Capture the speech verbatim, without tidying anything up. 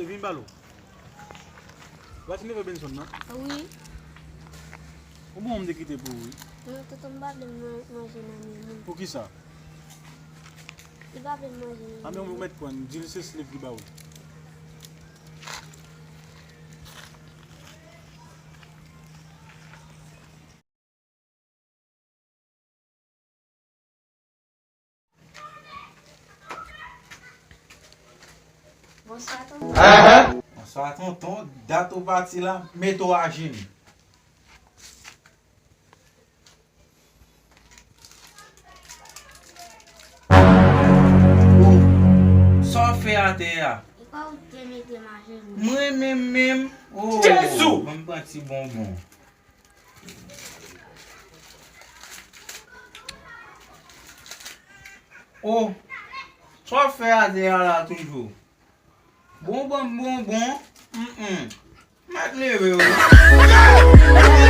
Vin balo. Ou pa fin leve Benson nan? Wi. Ou bon, m te kite pou ou, wi. Non, tonton, m pa vle man- manje nan menm. Poukisa? Li pa vle manje nan menm. A, men ou mèt pran, di l se Sliv ki ba ou. Bonswa, tonton. Bonswa, tonton. Dat ou pati la, mete w ajenou. Oh, sa w fè atè a? E pa ou ki te mete m ajenou? Mwen menm menm. Oh, Jezi! Ban m pran ti bonbon. Oh, sa w fè atè a la toujou? Bon, bon, bon, bon. Mm, mm. Mèt leve wi.